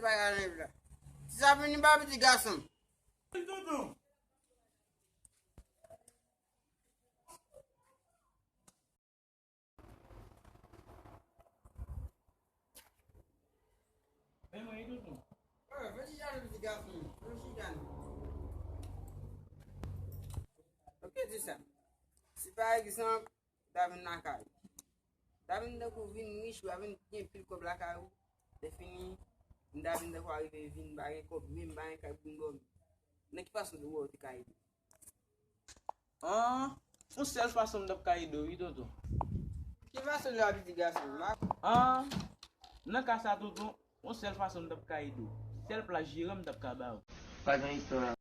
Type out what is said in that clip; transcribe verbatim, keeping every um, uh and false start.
bagay nan vi la. Ti sa vini ba pitit gason. Tonton. Men mwen, tonton. Oh, vini jale pitit gason. Vini jale. Ok, di sa. Si pa egzanp, ta vin lakay ou. Ta vin tankou vin rich, ou ta vin gen pil kòb lakay ou. Lè fini, m ta vin tankou arive vin pa gen kòb, menm pa gen kay pou m dòmi. Nan ki fason ou wè ou te ka ede? An, yon sèl fason m t ap ka ede w, wi, tonton. Ki fason li ap di gason m? An, nan ka sa, tonton, yon sèl fason m t ap ka ede w. Sèl plas jeran m t ap ka ba w. Pa gen istwa,